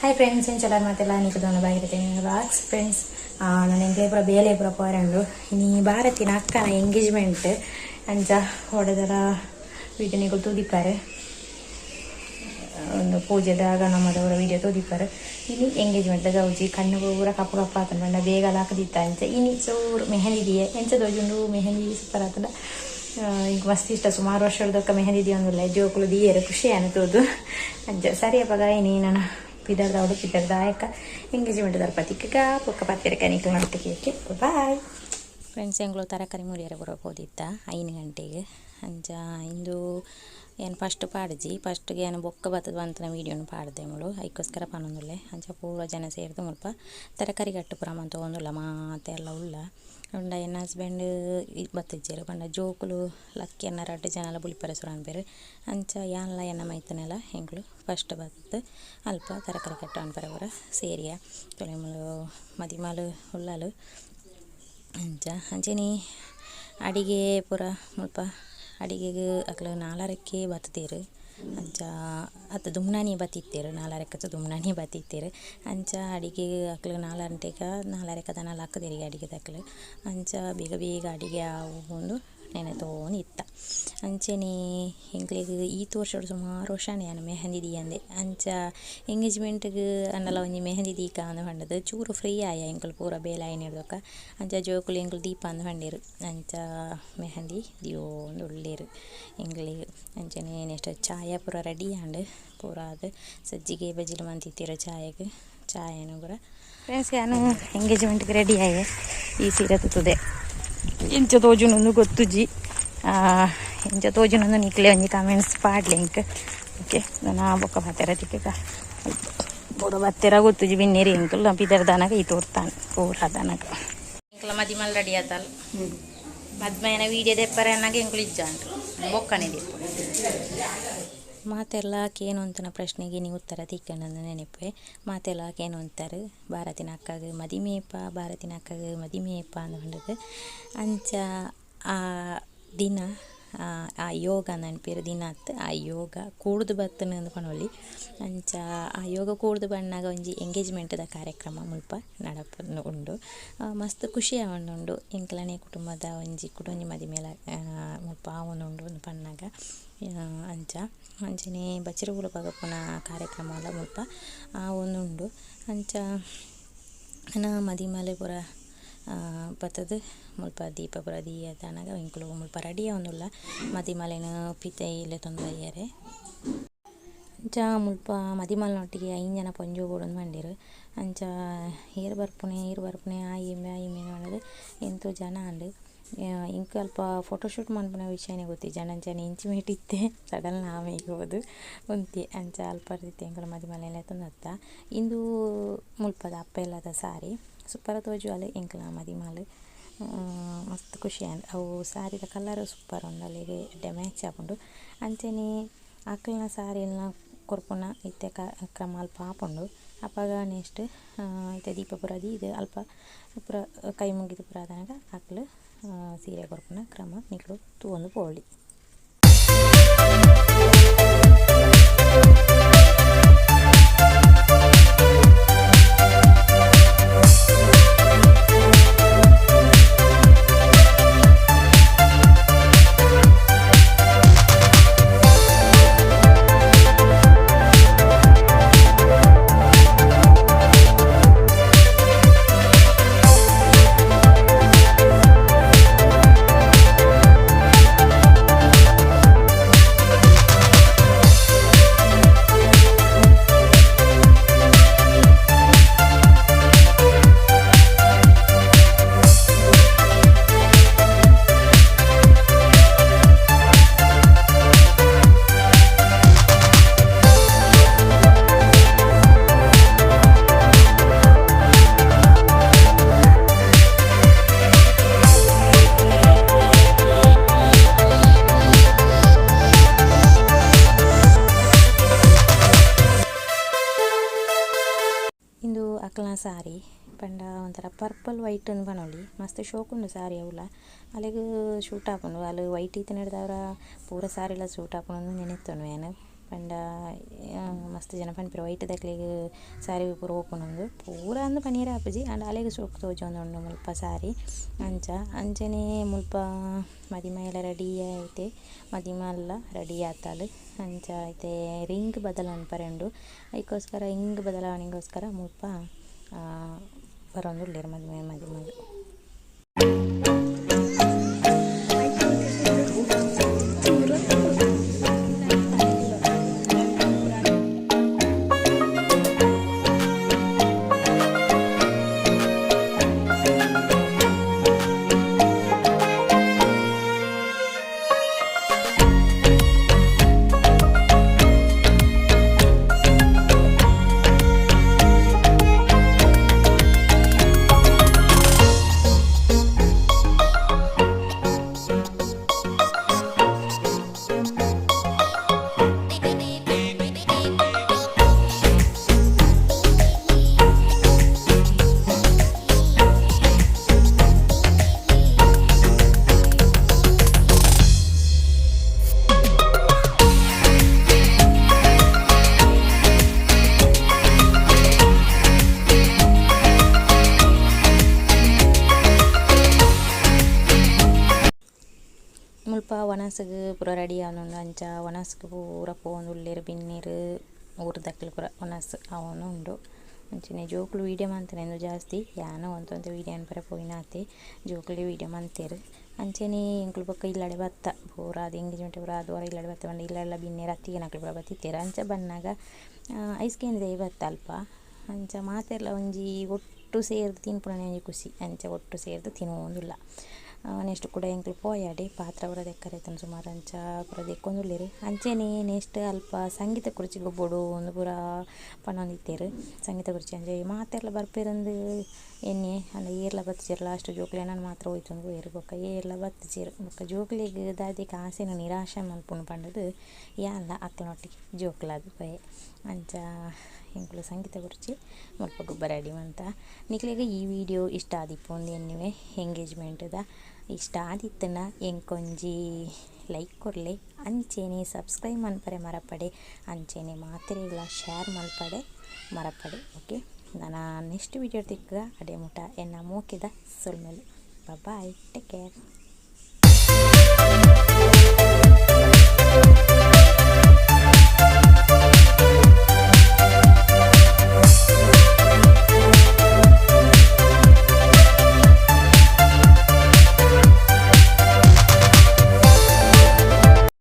Hi friends, ಎಂಚಲಾರ್ ಮಾತೆಲ್ಲ ನಿಕುದೊಂದು ಬಾಗಿರುತ್ತೆ box friends. ನಾನು ಎಂಕ್ಲೆ ಪೂರ ಬೇಲೆ ಪೂರ ಪೋರಂಡು. ಇನಿ ಭಾರತಿನ ಅಕ್ಕನ ಎಂಗೇಜ್ಮೆಂಟ್ ಅಂಚ ಹೊಡೆದರ ವೀಡಿಯೋ ನಿಕುಲು ತೂದಿಪ್ಪಾರೆ. ಒಂದು ಪೂಜೆದ ಗಣಮದವರ ವೀಡಿಯೋ ತೂದಿಪ್ಪಾರೆ. ಇನಿ ಎಂಗೇಜ್ಮೆಂಟ್ ಗೌಜಿ ಕಣ್ಣು ಪೂರ ಕಪ್ಪು ಕಪ್ಪು ಆತನ ಪಂಡ ಬೇಗ ಲಾಕದಿತ್ತ. ಅಂಚ ಇನಿ ಚೂರು ಮೆಹಂದಿ ದಿಯೆ ಎಂಚ ತೋಜುಂಡು ಮೆಹಂದಿ ಸೂಪರ್ ಆತಂಡ. ಈಗ ಮಸ್ತ್ ಇಷ್ಟ ಸುಮಾರು ವರ್ಷದಕ್ಕ ಮೆಹಂದಿ ದಿಯೊಂದುಲ್ಲ ಜೋಕುಲು ದಿಯೆರ್ ಖುಷಿ ಆನ ತೂದು. ಅಂಚ ಸರಿ ಅಪಗ ಇನಿ ನಾನು ಪಿದರ್ದ ಅವಳು ಪಿದರ್ದ ಆಯಕ ಎಂಗೇಜ್ಮೆಂಟ್ ದರ್ಪತಿಕ್ಕ ಪೊಕ್ಕ ಪತ್ತಿರಕ ನಿಕ್ಲು ನಟ್ಟಿಗೆ. Bye friends. ಎಂಗ್ಳು ತರಕಾರಿ ಮುರಿಯರೆ ಪೂರ ಪೋದಿತ್ತ 5 ಗಂಟೆಗೆ. ಅಂಚ ಇಂದು ಏನು ಫಸ್ಟ್ ಪಾಡ್ಜಿ ಫಸ್ಟ್ಗೆ ಏನು ಬೊಕ್ಕ ಬತ್ತದ ಬಂತನ ವೀಡಿಯೋನು ಪಾಡ್ದೆ ಮುಳು ಐಕೋಸ್ಕರ ಪನೊಂದುಲ್ಲೆ. ಅಂಚ ಪೂರ ಜನ ಸೇರ್ದು ಮುಲ್ಪ ತರಕಾರಿ ಕಟ್ಟು ಪೂರ ಮಂತೊಂದುಲ್ಲ ಮಾತೆಲ್ಲ ಉಲ್ಲ. ಉಂಡ ಎನ್ನ ಹಸ್ಬೆಂಡ್ ಬತ್ತಿಜ್ಜೆರ್ ಪಂಡ ಜೋಕುಲು ಲಕ್ಕಿ ಎನ್ನ ರಡ್ಡ್ ಜನಲ ಬುಲಿಪರೆ ಸುರು ಅನ್ಪೆರ್. ಅಂಚ ಯಾನ್ಲ ಎನ್ನ ಮೈತನೆಲ ಎಂಕ್ಲು ಫಸ್ಟ್ ಬತ್ತು ಅಲ್ಪ ತರಕಾರಿ ಕಟ್ಟು ಅನ್ಪೆರೆ ಪೂರ ಸೇರಿಯ. ತೊಲೆ ಮುಲು ಮದಿಮಾಲು ಉಳ್ಳಾಲು. ಅಂಚ ಅಂಚೆನೆ ಅಡಿಗೆ ಪೂರ ಮುಲ್ಪ ಅಡಿಗೆಗ್ ಅಕ್ಲು ನಾಲರಕ್ಕೆ ಬತ್ತುದೆರ್. ಅಂಚ ಅತ್ ದುಮ್ನಾನಿ ಬತ್ತಿತ್ತೆರ್ ನಾಲರಕ್ಕೆ ದುಮ್ನಾನಿ ಬತ್ತಿತ್ತೆರ್. ಅಂಚ ಅಡಿಗೆಗ್ ಅಕ್ಲು ನಾಲ್ ಗಂಟೆಗ್ ನಾಲರಕ್ಕೆ ದಾನ ಲಕ್ಕುದೆರ್ ಅಡಿಗೆದಕ್ಲು. ಅಂಚ ಬೇಗ ಬೇಗ ಅಡಿಗೆ ಆವೊಂದು ನೆನೆತೋಂದು ಇತ್ತ. ಅಂಚೆನೆ ಎಂಕ್ಲೆಗ್ ಈತ್ ವರ್ಷಡ್ ಸುಮಾರು ವರ್ಷನೇ ಯಾನ್ ಮೆಹಂದಿ ದೀಯಂದೆ. ಅಂಚ ಎಂಗೇಜ್ಮೆಂಟ್ಗ್ ಅಂಡಲ ಒಂಜಿ ಮೆಹಂದಿ ದೀಕ ಅಂದ್ ಪಂಡುದು ಚೂರು ಫ್ರೀ ಆಯ ಎಂಕುಲು ಪೂರ ಬೇಲೆ ಆಯಿನೆಡ್ದೊಕ. ಅಂಚ ಜೋಕುಲು ಎಂಕುಲು ದೀಪ ಅಂದ್ ಪಂಡೆರ್. ಅಂಚ ಮೆಹಂದಿ ದಿಯೊಂದು ಉಲ್ಲೆರ್ ಎಂಕ್ಲೆಗ್. ಅಂಚನೆ ನೆಕ್ಸ್ಟ್ ಚಾಯ ಪೂರ ರೆಡಿ ಆಂಡ್ ಪೂರ ಆದ್ ಸಜ್ಜಿಗೆ ಬಜಿಲ್ ಮಂತಿತ್ತೆರ್ ಚಾಯಗ್ ಚಾಯನ್ ಪೂರ. ಫ್ರೆಂಡ್ಸ್ ಯಾನ್ ಎಂಗೇಜ್ಮೆಂಟ್ಗ್ ರೆಡಿ ಆಯೆ. ಈ ಸೀರೆ ತುತುದೆ ಎಂಚ ತೋಜುಂಡು ಗೊತ್ತುಜಿ. ಎಂಚ ತೋಜುಂಡು ನಿಕ್ಲೆ ಒಂಜಿ ಕಮೆಂಟ್ಸ್ ಪಾಡ್ಲೆ ಎಂಕ್. ಓಕೆ ನನ ಬೊಕ್ಕ ಬತ್ತೆರ ತಿಕ್ಕಕ ಪೂರ ಬತ್ತೆರ ಗೊತ್ತುಜಿ ಬಿನ್ನೆರಿ ಎಂಕುಲು ಪಿದರ್ದಾನಗ ಈ ತೋರ್ತಾನೆ ಪೂರ ಆದಾನಗ ಎಂಕ್ಲ ಮದಿಮಲ್ ರೆಡಿ ಆತಲ್. ಮದ್ಮಯನ ವೀಡಿಯೋ ದೆಪ್ಪರೆ ಅನ್ನಾಗ ಎಂಕುಲು ಇಜ್ಜಾಂಡ್ ಬೊಕ್ಕನೆ ದೆಪ್ಪು. ಮಾತೆರ್ಲ ಕೇನೊಂತನ ಪ್ರಶ್ನೆಗೆ ನೀವು ಉತ್ತರ ತಿಕ್ಕಂಡು ನೆನಪೆ. ಮಾತೆರ್ಲ ಕೇನೊಂತಾರೆ ಭಾರತಿನ ಅಕ್ಕಗ್ ಮದಿಮೇಪ ಭಾರತಿನ ಅಕ್ಕಗ್ ಮದಿಮೇಪ ಅಂದ್ ಪಂಡುದು. ಅಂಚ ಆ ದಿನ ಆ ಯೋಗ ನೆನಪಿರು ದಿನ ಅತ್ ಆ ಯೋಗ ಕೂಡ್ದು ಬತ್ತುಂಡು ಅಂದ್ ಪನೊಲಿ. ಅಂಚ ಆ ಯೋಗ ಕೂಡ್ದು ಬನ್ನಗ ಒಂಜಿ ಎಂಗೇಜ್ಮೆಂಟ್ದ ಕಾರ್ಯಕ್ರಮ ಮುಲ್ಪ ನಡಪೊಂದು ಉಂಡು. ಮಸ್ತ್ ಖುಷಿ ಆವೊಂದುಂಡು ಎಂಕ್ಲನೆ ಕುಟುಂಬದ ಒಂಜಿ ಕುಡೊಂಜಿ ಮದಿಮೆಲ ಮುಲ್ಪ ಆವೊಂದುಂಡು ಅಂದ್ ಪನ್ನಗ. ಅಂಚ ಅಂಚನೆ ಬಚ್ಚಿರೆ ಪುಲುಪಗಪುನ ಕಾರ್ಯಕ್ರಮಲ ಮುಲ್ಪ ಆವೊಂದುಂಡು. ಅಂಚ ನನ ಮದಿಮಲ್ ಪೂರ ಬತ್ತುದು ಮುಲ್ಪ ದೀಪ ಪೂರ ದೀಯೆದಾನಗ ಎಂಕುಲು ಮುಲ್ಪ ರೆಡಿ ಆವೊಂದುಲ್ಲ ಮದಿಮಲೆನ್ ಪಿದಯಿ ಲೆತೊಂದು ಬಯ್ಯೆರೆ. ಅಂಚ ಮುಲ್ಪ ಮದಿಮಲ್ನೊಟ್ಟಿಗೆ 5 ಜನ ಪೊಂಜೋವು ಬೋಡೊಂದು ಪಂಡೆರ್. ಅಂಚ ಏರ್ ಬರ್ಪುನೆ ಏರ್ ಬರ್ಪುನೆ ಆಯಿ ಇಂಬೆ ಆಯಿ ಇಂಬೆ ಪಂಡುದು ಎಂತೋ ಜನ ಆಂಡ್. ಎಂಕ್ ಅಲ್ಪ ಫೋಟೋ ಶೂಟ್ ಮನ್ಪುನ ವಿಷಯನೇ ಗೊತ್ತಿಜ್ಜಾಂಡ್. ಅಂಚನೆ ಇಂಚಿ ಮೇಟ್ ಇತ್ತೆ ಸಡನ್ ಆಮೇಗ್ ಪೋದು ಉಂತಿಯೆ. ಅಂಚ ಅಲ್ಪ ಇತ್ತೆ ಎಂಕುಲು ಮದಿಮಲೆನ್ ಲೆತೊಂದು ಇಂದು ಮುಲ್ಪದ ಅಪ್ಪೆ ಇಲ್ಲದ ಸಾರಿ ಸೂಪರ್ ತೋಜುವಲ್ ಎಂಕ್ಲ ಮದಿಮಾಲ್. ಮಸ್ತ್ ಖುಷಿ ಆಂಡ್ ಅವು ಸಾರಿದ ಕಲರ್ ಸೂಪರ್ ಉಂಡು ಅಲೆಗ್ ಎಡ್ಡೆ ಮ್ಯಾಚ್ ಆಪುಂಡು. ಅಂಚನೆ ಅಕ್ಲ್ನ ಸಾರಿಲ್ನ ಕೊರ್ಪುನ ಇತ್ತೆ ಕ್ರಮ ಅಲ್ಪ ಆಪುಂಡು. ಅಪಗ ನೆಕ್ಸ್ಟ್ ಇತ್ತೆ ದೀಪ ಪೂರ ದೀದ್ ಅಲ್ಪ ಪೂರ ಕೈ ಮುಗಿದು ಪೂರ ಆದನಗ ಅಕ್ಲು ಸೀರೆ ಕೊರ್ಪುನ ಕ್ರಮ ನಿಕುಲು ತೂವೊಂದು ಪೋವೊಲಿ. ಅಕ್ಲ್ನ ಸಾರಿ ಪಂಡ ಒಂಥರ ಪರ್ಪಲ್ ವೈಟ್ ಅಂದ್ ಪನೊಲಿ ಮಸ್ತ್ ಶೋಕುಂಡು ಸಾರಿ ಅವುಲ ಅಲೆಗ್ ಶೂಟ್ ಆಪುಂಡು. ಅಲ್ ವೈಟ್ ಇತ್ತಿನೆಡ್ದಾವರ ಪೂರ ಸಾರಿಲ ಸೂಟ್ ಆಪುಂಡು ನೆನೆತೊನುವೆ ಯಾನ್. ಪಂಡ ಮಸ್ತ್ ಜನ ಪನ್ಪೆರ್ ವೈಟ್ ದಕ್ಲೆಗ್ ಸಾರಿ ಪೂರ ಪೋಪುಂಡು ಪೂರ ಅಂದ್ ಪನಿಯೆರೆ ಆಪುಜಿ ಆಂಡ ಅಲೆಗ್ ಶೋಕು ತೋಜೊಂದುಂಡು ಮುಲ್ಪ ಸಾರಿ ಅಂಚ ಅಂಚನೆ ಮುಲ್ಪ ಮದಿಮಯೆಲ ರೆಡಿ ಆಯ್ತೆ ಮದಿಮಲ್ಲ ರೆಡಿ ಆತಲ್ ಅಂಚ ಇತ್ತೆ ರಿಂಗ್ ಬದಲಾವಣೆ ಉಂಡು ಐಕೋಸ್ಕರ ರಿಂಗ್ ಬದಲಾವಣೆಗೋಸ್ಕರ ಮುಲ್ಪ ಬರೊಂದುಲ್ಲೆರ್ ಮದಿಮೆ ಮದಿಮಲ್. ಮುಲ್ಪ ವನಸುಗು ಪೂರ ರೆಡಿ ಆವೊಂದುಂಡು ಅಂಚ ವನಸುಗು ಪೂರ ಪೋವೊಂದುಲ್ಲೆರ್ ಬಿನ್ನೆರ್ ಊರುದಕುಲು ಪೂರ ವನಸ್ ಆವೊಂದುಂಡು ಅಂಚನೆ ಜೋಕುಲು ವೀಡಿಯೋ ಮಂತುನ ಜಾಸ್ತಿ ಯಾನ್ ಒಂತೆ ಒಂತೆ ವೀಡಿಯೋ ಮನ್ಪರೆ ಪೋಯಿನಾತೆ ಜೋಕುಲೇ ವೀಡಿಯೋ ಮಂತೆರ್ ಅಂಚನೆ ಎಂಕುಲು ಬೊಕ್ಕ ಇಲ್ಲಡೆ ಬತ್ತ ಪೂರ ಆದ್ ಎಂಗೇಜ್ಮೆಂಟ್ ಪೂರ ಆದ್ ಒರ ಇಲ್ಲಡೆ ಬತ್ತ ಪಂಡ ಇಲ್ಲಡ್ಲ ಬಿನ್ನೆರ್ ಅತ್ತಿಗೆನಕುಲು ಪೂರ ಬತ್ತಿತ್ತೆರ್ ಅಂಚ ಬನ್ನಗ ಐಸ್ ಕೇಂದ್ ಬತ್ತ ಅಲ್ಪ ಅಂಚ ಮಾತೆರ್ಲ ಒಂಜಿ ಒಟ್ಟು ಸೇರ್ದ್ ತಿನ್ಪುನನೆ ಒಂಜಿ ಖುಷಿ ಅಂಚ ಒಟ್ಟು ಸೇರ್ದ್ ತಿನೊಂದುಲ್ಲ. ನೆಕ್ಸ್ಟ್ ಕೂಡ ಎಂಕುಲು ಪೋಯಡೆ ಪಾತ್ರ ಪೂರ ದೆಕ್ಕರೆ ಇತ್ತ್ಂಡ್ ಸುಮಾರು ಅಂಚ ಪೂರ ದೆಕ್ಕೊಂದುಲ್ಲೆರ್ ಅಂಚನೆ ನೆಕ್ಸ್ಟ್ ಅಲ್ಪ ಸಂಗೀತ ಕುರ್ಚಿ ಗೊಬ್ಬೊಡು ಇಂದ್ ಪೂರ ಪನೊಂದಿತ್ತೆರ್ ಸಂಗೀತ ಕುರ್ಚಿ ಅಂಚ ಮಾತೆರ್ಲ ಬರ್ಪೆರಂದ್ ಎನ್ನಿಯೆ ಆಂಡ ಏರ್ಲ ಬತ್ತಿಜೆರ್ ಲಾಸ್ಟ್ ಜೋಕುಲು ಎನನ್ ಮಾತ್ರ ಒಯ್ತೊಂದು ಪೋಯೆರ್ ಬೊಕ್ಕ ಏರ್ಲ ಬತ್ತಿಜೆರ್ ಬೊಕ್ಕ ಜೋಕುಲೆಗ್ ದಾದೆಕ್ ಆಸೆನ್ ನಿರಾಶೆ ಮನ್ಪುನು ಪಂಡುದು ಯಾನ್ಲ ಅಕ್ಲ್ನೊಟ್ಟಿಗೆ ಜೋಕುಲಾದ್ ಪೋಯೆ ಅಂಚ ಎಂಕುಲು ಸಂಗೀತ ಕುರ್ಚಿ ಮುಲ್ಪ ಗೊಬ್ಬರ ರೆಡಿ ಮಂತ. ನಿಕ್ಲೆಗ್ ಈ ವಿಡಿಯೋ ಇಷ್ಟ ಆದಿಪ್ಪು ಎನ್ನುವೆ ಎಂಗೇಜ್ಮೆಂಟ್ ದ ಇಷ್ಟ ಆದಿತ್ತುಂಡ ಎಂಕೊಂಜಿ ಲೈಕ್ ಕೊರ್ಲೆ ಅಂಚೆನೆ ಸಬ್ಸ್ಕ್ರೈಬ್ ಮನ್ಪರೆ ಮರಪಡೆ ಅಂಚೆನೆ ಮಾತೆರೆಗ್ಲ ಶೇರ್ ಮಲ್ಪಡೆ ಮರಪಡೆ ಓಕೆ ನನ ನೆಕ್ಸ್ಟ್ ವಿಡಿಯೋ ತಿಕ್ಕುಗ ಅಡೆ ಮುಟ ಎನ್ನ ಮೋಕೆದ ಸೊಲ್ಮೆಲು. Bye, take care.